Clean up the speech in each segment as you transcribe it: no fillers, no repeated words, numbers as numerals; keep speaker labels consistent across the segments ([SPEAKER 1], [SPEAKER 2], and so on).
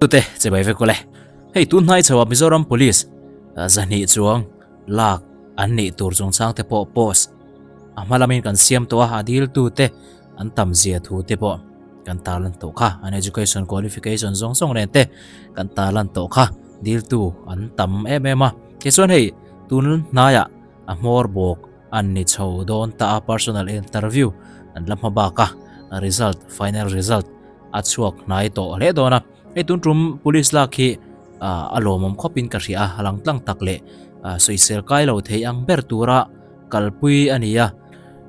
[SPEAKER 1] Tute chibai vek ule. Hei tun hnai chhoah Mizoram Police zahnih chuang lak an nih tur chungchang te pawh post a hma lamin kan siam tawh a, a diltu te an tam zia thu te pawh kan tarlan tawh kha. An education qualification zawng zawng nen te kan tarlan tawh kha diltu an tam em em a. Tichuan hei tun hnaiah a hmawr bawk an ni chho dawn ta a, personal interview an la hma bak a, result final result a chhuak hnai tawh hle dawn a. Hei tun tum police lak hi a lawmawm khawpin ka hria a, lang tlang tak leh sawisel kai lo thei ang ber tura kalpui a ni a.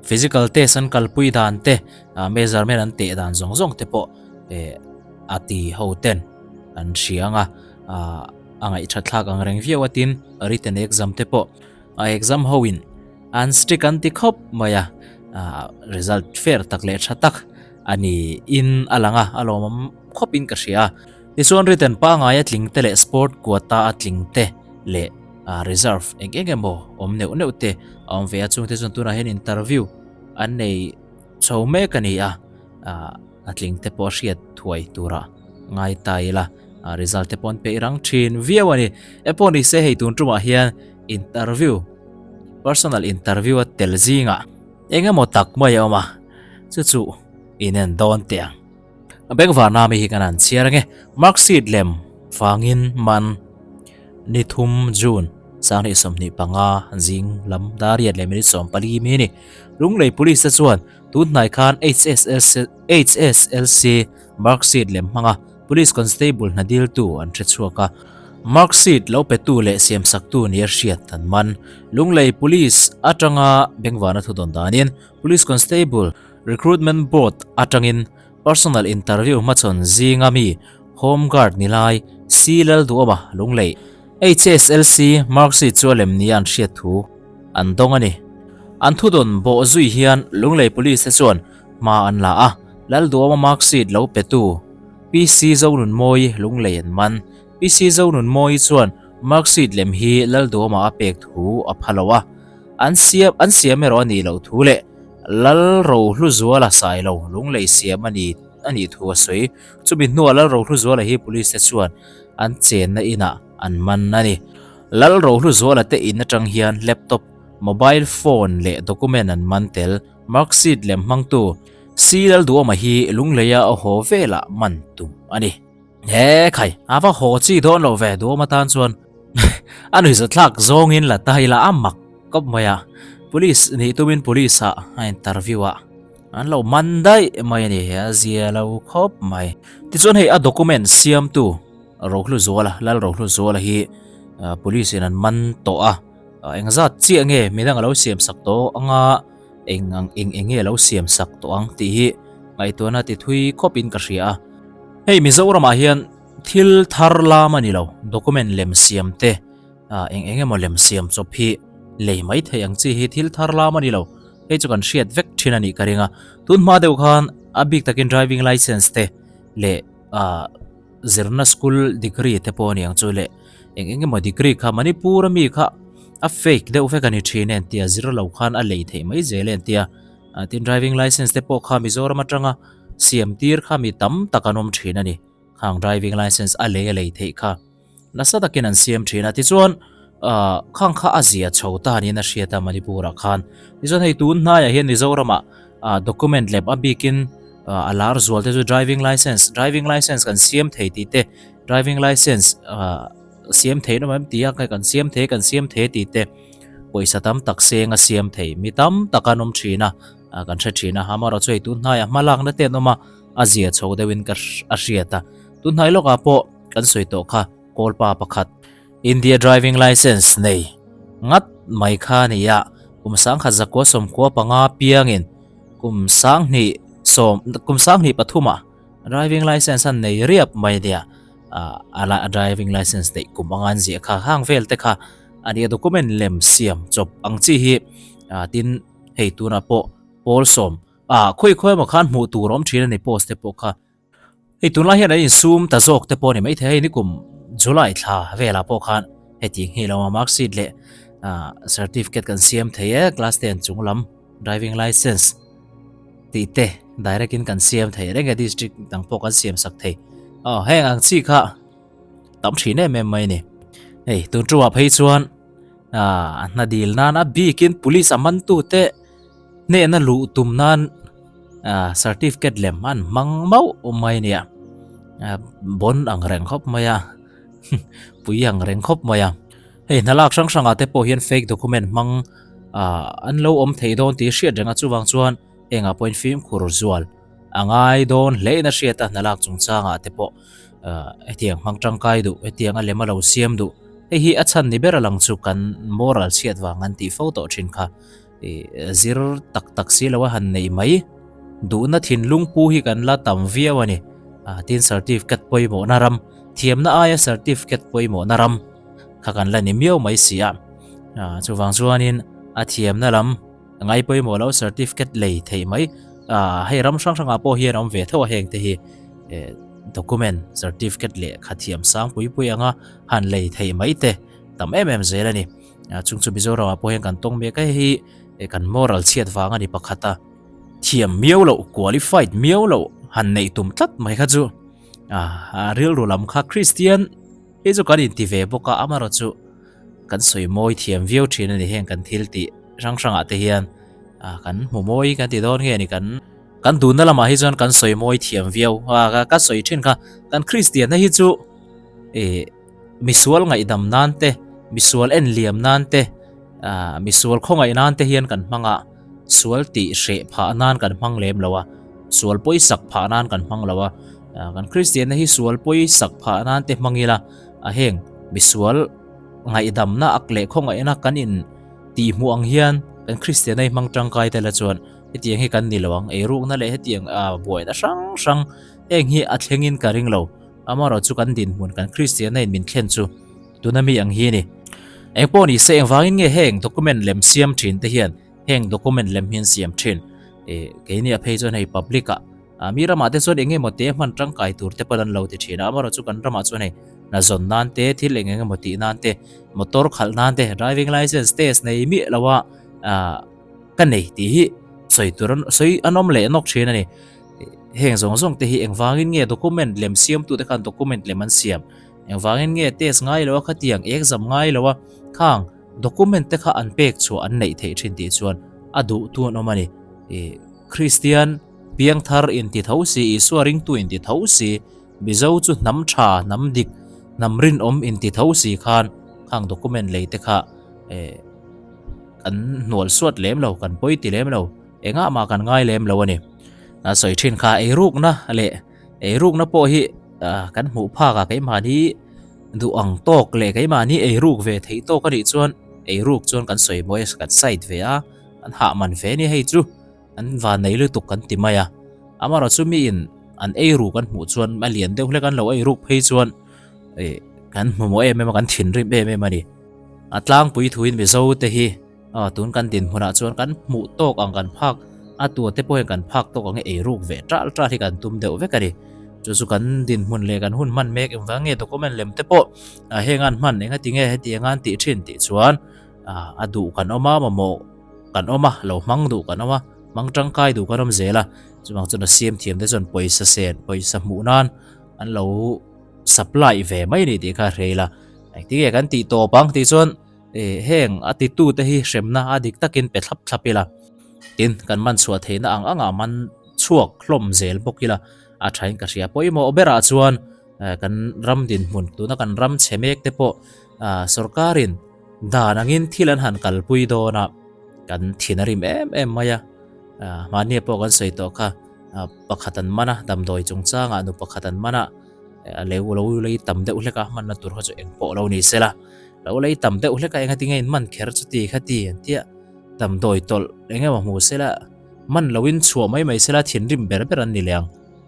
[SPEAKER 1] Physical test an kalpui dan te, measurement an teh dan zawng zawng te pawh a ti ho ten an hria ang a, a ngaihthat thlak ang reng viau a tin written exam te pawh a exam ho in an strict an ti khawp mai a, result fair tak leh tha tak a ni in a lang a, a lawmawm khawp in ka hria a. Tichuan written pangai a tling te leh sport quota a tling te leh reserve eng eng emaw awm neuh neuh te a awm ve a, chungte chuan tunah hian interview an nei chho mek a ni a, a tling te pawh a hriat thuai tura ngai ta ila result te pawh an peih rang thin viau a ni. Epawh ni se hei tun tumah hian interview personal interview a tel zingah eng emaw tak mai a awm a, chu chu inen dawn teh ang. Bengvarna mi hi kan han chhiar ange. Mark sheet lem vangin man ni thum June 2025 zing lam dariat leh minute 14 mi ni. Lunglei Police te chuan tun hnai khan HSLC HSLC mark sheet lem hmanga Police Constable hna diltu an hre chhuak a. Mark sheet lo petu leh siamsaktu nia hriat an man. Lunglei Police atanga Bengvarna thudawn danin Police Constable Recruitment Board atangin Personal Interview hmachhawn zinga mi Home Guard ni lai C Lalduama Lunglei HSLC mark sheet chu a lem nia an hriat thu an dawng a ni. An thudawn bawh zui hian Lunglei Police te chuan hma an la a, Lalduama mark sheet lo petu PC Zonunmawii Lunglei an man. PC Zonunmawii chuan mark sheet lem hi Lalduama a pek thu a pha lo a, An siam an siam erawh a nih loh thu leh Lal Rohluzuala Sailo lunglei siam a ni a nih thu a sawi. Chumi hnuah Lal Rohluzuala hi police te chuan an chenna inah an man a ni. Lal Rohluzuala te in atang hian laptop, mobile phone leh document an man tel. Mark sheet lem hmangtu C Lalduhawma hi lungleia a haw velah man tum a ni. He khai, a va haw chi dawn lo ve duhawm atan chuan a nuihza thlak zawngin la ta ila a mak kawp mai a. Police nih tumin police ah a interview a, an lo man daih mai a ni, a zia lo khawp mai. Tichuan hei a document siamtu Rohluzuala, Lal Rohluzuala hi police in an man tawh a, engzat chiah nge midang a lo siam sak tawh anga eng ang eng eng nge a lo siam sak tawh ang tih hi ngaihtuahna ti thui khawpin ka hria a. Hei Mizoramah hian thil thar lam a ni lo, document lem siam te ah eng eng emaw lem siam chawp hi lei mai theih ang chi hi thil thar lam a ni lo, hei chu kan hriat vek thin a nih ka ring a. Tun hma deuh khan a bik takin driving licence te leh ah zirna school degree te pawh a ni ang chu leh eng eng emaw degree kha Manipur ami kha a fake deuh vek a ni thin e an tia zir lo khan a lei theih mai zel e an tia tin driving licence te pawh kha Mizoram atanga siam tir kha mi tam tak an awm thin a ni. Khang driving licence a lei a lei theih kha nasa takin an siam thin a. Tichuan ah khang kha a zia chho ta niin a hriat a Manipur ah khan. Tichuan hei tun hnaiah hian Mizoramah ah document lem a bikin ah a lar zual te chu driving licence driving licence kan siam thei tih te driving licence ah siam theih nawm em tih a kan siam thei kan siam thei tih te pawisa tam tak seng a siam thei mi tam tak an awm thin a. Ah kan hre thin a, amaherawh chu hei tun hnaiah hma lakna te an awm a, a zia chho deuhin ka a hriat a. Tun hnai lawkah pawh kan sawi tawh kha Kawlpa pakhat India driving licence nei ngat mai kha a ni a, kum sangkhat zakua sawmkua panga piangin kum sanghnih sawm kum sanghnih pathumah driving licence an nei riap mai a nia, ah a driving licence neih kum anga an ziah kha hang vel te kha a nia document lem siam chawp ang chi hi ah tin Hei tunah pawh pawl sawm ah khawi khawi emaw khan hmuh tur a awm thin a ni post te pawh kha. Hei tunlai hian an insum ta zawk te pawh a ni maithei hei nikum July thla velah pawh khan heti hi lo a mark sheet leh ah certificate kan siam thei e class ten chung lam driving licence tih te direct in kan siam thei reng e district dang pawh kan siam sak thei aw heng ang chi kha. tam thin em em mai a ni. Hei tun ṭuah phei chuan a hna dil nan a bikin police a mantute hnehna luh tum nan certificate lem an hmang mauh mai a nia, bon ang reng khawp mai a, pui ang reng khawp mai a. Hei hna lak hrang hrangah te pawh hian fake document hmang an lo awm thei dawn tih hriat reng a, chuvang chuan engah pawhin fimkhur zual a ngai dawn hle in a hriat a, hna lak chungchangah te pawh hetiang hmang tangkai duh, hetiang a lem a lo siam duh, hei hi a chhan ni ber a lang chu kan moral chhiat vang an tih fo tawh thin kha zir tak tak si lo a han neih mai duhna thinlung pu hi kan la tam viau a ni, tin certificate pawimawhna ram, thiamna aia certificate pawimawhna ram kha kan la ni miau mai si a, chuvang chuanin a thiamna lam ngai pawimawh lo certificate lei theih mai hei ram hrang hrangah pawh hian a awm ve tho a heng te hi document certificate lehkha thiam sang pui pui anga han lei theih mai te tam em em zel a ni chung chu Mizoramah pawh hian kan tawng mek a hei hi kan moral chhiat vang a ni pakhat a thiam miau loh qualified miau loh han neih tum tlat mai kha chu a rilru lam kha Christian Hei chu kan inti ve bawk a, amarawh chu kan sawi mawi thiam viau thin a ni heng kan thil tih hrang hrangah te hian kan hmu mawi kan ti dawn nge ni kan kan dunna lamah hi chuan kan sawi mawi thiam viau a ka sawi thin kha kan Kristianna hi chu ih misual ngaihdam nan te misual en liam nan te ah misual khawngaih nan te hian kan hmang a sual tih hreh phah nan kan hmang lem lo a sual pawisak phah nan kan hmang lo a. Kan Kristianna hi sual pawi sak phah nan te hmang ila, a heng misual ngaihdamna ak leh khawngaihna kan in tih hmuh ang hian kan Kristianna hi hmang tangkai tel a chuan hetiang hi kan ni lo ang, eirukna leh hetiang buaina hrang hrang heng hi a thlengin ka ring lo. Amaherawh chu kan dinhmun kan Kristianna in min thlen chu tuna mi ang hi a ni. Engpawh ni se engvangin nge heng document lem siam thin te hian heng document lem hi an siam thin? Keini a phei chuan hei public ah A mi ramah te chuan eng emaw te hman tangkai tur te pawh an lo ti thin a, amaherawh chu kan ramah chuan hei hna zawn nan te, thil eng eng emaw tih nan te, motor khalh nan te, driving licence test nei miah lo a ah ka nei tih hi sawi tur an sawi an awm leh nawk thin a ni. Heng zawng zawng te hi engvangin nge document lem siamtute khan document lem an siam? Engvangin nge test ngai lo a khatiang exam ngai lo a khang document te kha an pek chhuah an neih theih thin tih chuan a duhtu an awm a ni. Ih Kristian. Piangthar inti tho si, Isua ringtu inti tho si, Mizo chu hnam tha, hnam dik, hnam rinawm inti tho si khan khang document lei te kha eh kan hnual suat lem lo, kan pawi ti lem lo, engah mah kan ngai lem lo a ni. A sawi thin kha eirukna leh eirukna pawh hi kan hmuh phak a, keimahni duh ang tawk leh keimahni eiruk ve theih tawk a nih chuan eiruk chuan kan sawi mawi a, kan side ve a, kan hah man ve a ni hei chu. An van nei lutuk kan ti mai a, amaherawh chu miin an ei ruk an hmuh chuan a lian deuh hlek an lo ei ruk phei chuan ih kan hmu mawh em em a kan thinrim em em a ni. A tlangpui thuin Mizo te hi aw tun kan dinhmunah chuan kan hmuh tawk ang kan phak a tua te pawhin kan phak tawk ang i ei ruk ve ṭal ṭal hi kan tum deuh vek a ni. Chu chu kan dinhmun leh kan hun hman mek engvang nge document lem te pawh heng an hman engati nge hetiang an tih ṭhin tih chuan a duh kan awm a mamawh. Kan awm a, lo hmang duh kan awm a, hmang tangkai duh kan awm zel a, chuvang chuan a siam thiam te chuan pawisa sen, pawisa hmuh nan an lo supply ve mai a ni tih kha a hrei la. Engtin nge kan tih tawp ang tih chuan ih heng a titu te hi hremna a dik takin pe thlap thlap ila, tin kan man chhuah theihna ang angah man chhuak hlawm zel bawk ila a thain ka hria. Pawimawh berah chuan kan ram dinhmun tuna kan ram chhe mek te pawh sorkarin Dan angin thil an han kalpui dawn a, kan thin a rim em em mai a. Mahnia pawh kan sawi tawh kha, pakhat an man a, damdawi chungchangah nu pakhat an man a, a leu lo lei tam deuh hlek a, hmanna tur kha chu eng pawh lo ni se la, lo lei tam deuh hlek a, enga tinge in man kher chuti kha ti an tia, damdawi tawlh eng emaw hmu se la, man loin chhuah mai mai se la thinrim ber ber an ni leh ang.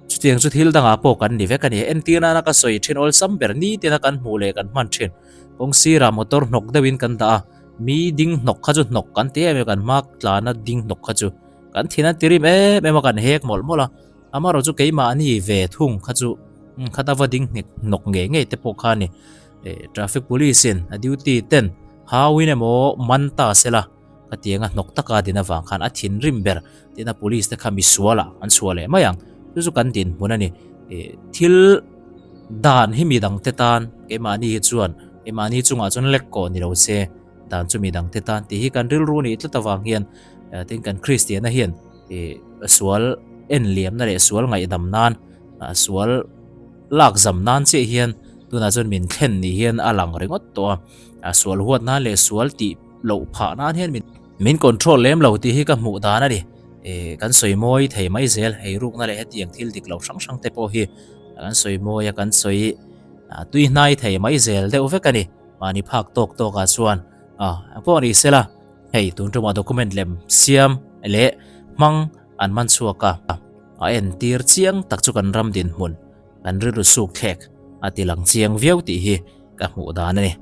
[SPEAKER 1] Chutiang chu thil dangah pawh kan ni vek a ni. Entir nana ka sawi thin awlsam ber nitin a kan hmuh leh kan hman thin. Kawng sirah motor hnawk deuhin kan dah a, mi ding hnawk kha chu hnawk kan ti em em a, kan hma tlana ding hnawk kha chu kan thin a ti rim em em a, kan hek mawlh mawlh a, amaherawh chu keimahni ve thung kha chu khata va ding nghet hnawk ngei ngei te pawh kha a ni. Traffic police in a duty ten hauin emaw man ta sela khatianga hnawk taka din avang khan a thinrim ber tina police te kha misual ah an chhuah leh mai ang, chu chu kan dinhmun a ni. Thil. Dan hi midangte tan, keimahni hi chuan, keimahni chungah chuan lek kawh ni lo se, dan chu midangte tan tih hi kan rilru nih tlat avang hian tin kan Kristiana hian ih sual en liamna leh sual ngaihdam nan sual lak zam nan chiah hian tunah chuan min thlen ni hian a lang ringawt tawh a, sual huat nan leh sual tih loh phah nan hian min min control lem lo tih hi ka hmuh dan a ni. Ih kan sawi mawi thei mai zel eirukna leh hetiang thil dik lo hrang hrang te pawh hi kan sawi mawi a kan sawi tui hnai thei mai zel deuh vek a ni. Mahni phak tawk tawkah chuan a pawh ni sela hei tun tumah document lem siam leh hmang an man chhuak a, a entir chiang tak chu kan ram dinhmun kan rilru suk thlek a ti lang chiang viau tih hi ka hmuh dan a ni.